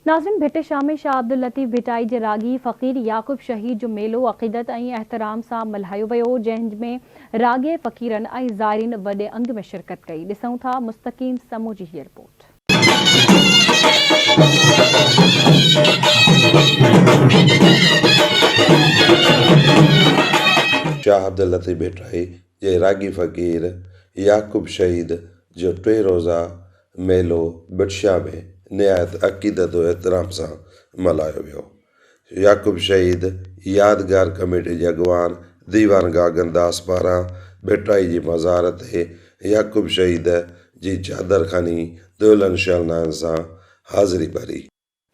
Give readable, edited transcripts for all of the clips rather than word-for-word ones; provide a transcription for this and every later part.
ناظرين ڀٽ شاهه ۾ شاهه عبداللطيف ڀٽائي جي راڳي فقير يعقوب شهيد جو ميلو عقيدت ۽ احترام سان ملهايو ويو جنهن ۾ راڳي فقيرن ۽ زائرين وڏي انگ ۾ شرڪت ڪئي ڏسون ٿا مستقيم سمون جي هيء رپورٽ. شاهه عبداللطيف ڀٽائي جي راڳي فقير يعقوب شهيد جو ٽي روزه ميلو ڀٽشاهه ۾ نهايت عقيدت و احترام سان ملهايو ويو. يعقوب شهيد يادگار ڪميٽي جي اڳواڻ ديوان گاگن داس پاران ڀٽائي جي مزار تي يعقوب شهيد جي چادر کڻي دهلن شهنائن سان حاضري ڀري.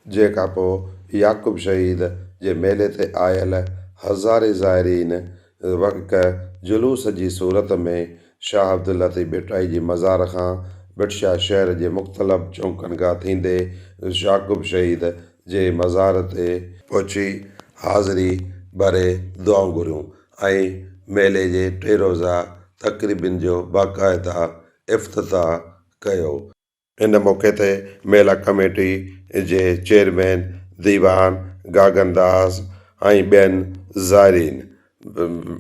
جنهن کانپوء يعقوب شهيد جي ميلي تي آيل هزارين زائرين هڪ جلوس جي صورت ۾ شاهه عبداللطيف ڀٽائي جي مزار کان ڀٽشاهه شهر جي مختلف چونڪن کان ٿيندي يعقوب شهيد جي مزار تي پهچي حاضري ڀري دعائون گهريون ۽ ميلي جي ٽي روزه تقريبن جو باقاعده افتتاح ڪيو. ان موقعي تي ميلا ڪميٽي جي چيئرمين ديوان گاگن داس ۽ ٻين زائرين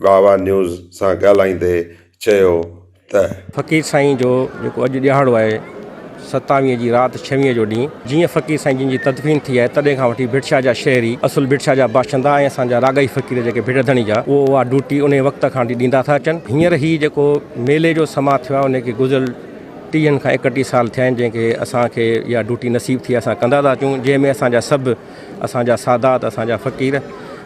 باوا نيوز سان ڳالهائيندي چيو ته. فقير سائين جو جيڪو اڄ ڏهاڙو آهي ستاويهه جي رات ڇويهه جو ڏينهن جيئن فقير سائين جن جي تدفين ٿي آهي تڏهن کان وٺي ڀٽ شاهه جا شهري اصل ڀٽ شاهه جا باشندا ۽ اسان جا راڳائي فقير جيڪي ڀٽ ڌڻي جا اهو اها ڊوٽي انهي وقت کان وٺي ڏيندا ٿا اچن هينئر هي جيڪو ميلي جو سماء ٿيو آهي انهي کي گذريل ٽيهن کان ايڪٽيهه سال ٿيا آهن جنهن کي اسان کي اها ڊيوٽي نصيب ٿي اسان ڪندا ٿا اچون جنهن ۾ اسان جا سڀ اسان جا سادات اسان جا فقير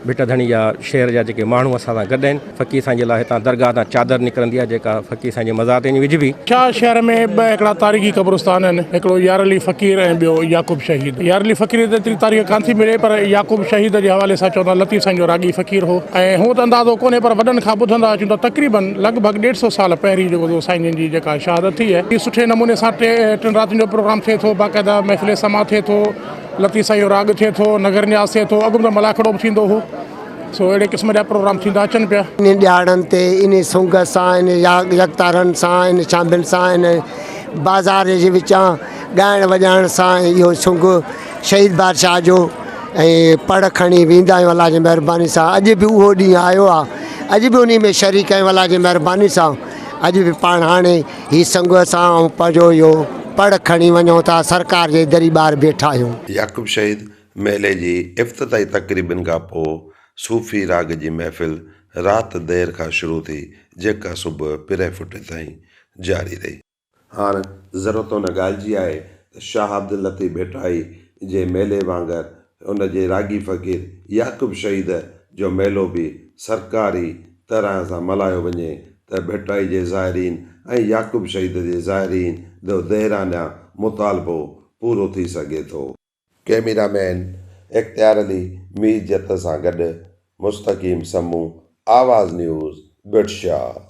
ڀٽ ڌڻي جا شهر جا جيڪي ماڻهو اسان سان گڏ آهن فقير سائين جي لاء هتان درگاهه تان چادر نڪرندي آهي جيڪا فقير سائين جي مزار تي وڃي وجهبي. شاهه شهر ۾ ٻه هڪڙا تاريخي قبرستان آهن هڪڙو يار علي فقير ۽ ٻيو يعقوب شهيد. يار علي فقير جي ته ايتري تاريخ ڪانه ٿي ملي پر يعقوب شهيد جي حوالي سان چوندا لطيف سائين جو راڳي فقير هو. ۽ هونء ته اندازو ڪونهي پر وڏن کان ٻڌندا اچون ته تقريباً لڳ ڀڳ ڏيڍ سئو سال پهرين جيڪو سو سائين جن جي جيڪا شهادت ٿي آهي. سٺي نموني سان ٽي ٽن راتين جو پروگرام ٿئي ٿو باقاعده محفل سماع ٿئي ٿو لطيف سائين جو راڳ ٿئي ٿو نظر نياز ٿئي ٿو اڳ ۾ ته ملاکڙو به ٿيندو هو سو اهڙي قسم جا پروگرام ٿيندا اچن پيا. انهن ڏهاڙن تي انهي سنگ سان انهي يڪتارن سان انهي ڇانڀين سان انهي بازار جي وچان ڳائڻ وڄائڻ سان اهو سنگ شهيد بادشاهه جو ۽ پڙ کڻي ويندا آهيون الله جي مهرباني سان اڄ به اهو ڏينهن آيو آهي اڄ به انهي ۾ شريڪ آهيون الله جي مهرباني سان اڄ به پاڻ هاڻي هي سنگ سان ۽ پنهنجو اهو پڙ کڻي وڃون ٿا سرڪار جي دري ٻاهر بيٺا آهيون. يعقوب شهيد ميلي جي افتتاحي تقريبن کان پوء صوفي راڳ جي محفل رات دير کان شروع ٿي جيڪا صبح پرهه ڦٽي تائين جاري رهي. هاڻ ضرورت ان ڳالهه جي آهي ته شاهه عبداللطيف ڀٽائي جي ميلي وانگر ان جي راڳي فقير يعقوب شهيد جو ميلو به سرڪاري طرح سان ملهايو وڃي ته ڀٽائي جي زائرين ۽ يعقوب شهيد جي زائرين جو ديرانه مطالبو پورو ٿي سگهي ٿو. ڪئميرا مين اختيار علي مير جت سان گڏ مستقيم سمون، آواز نيوز، ڀٽ شاهه.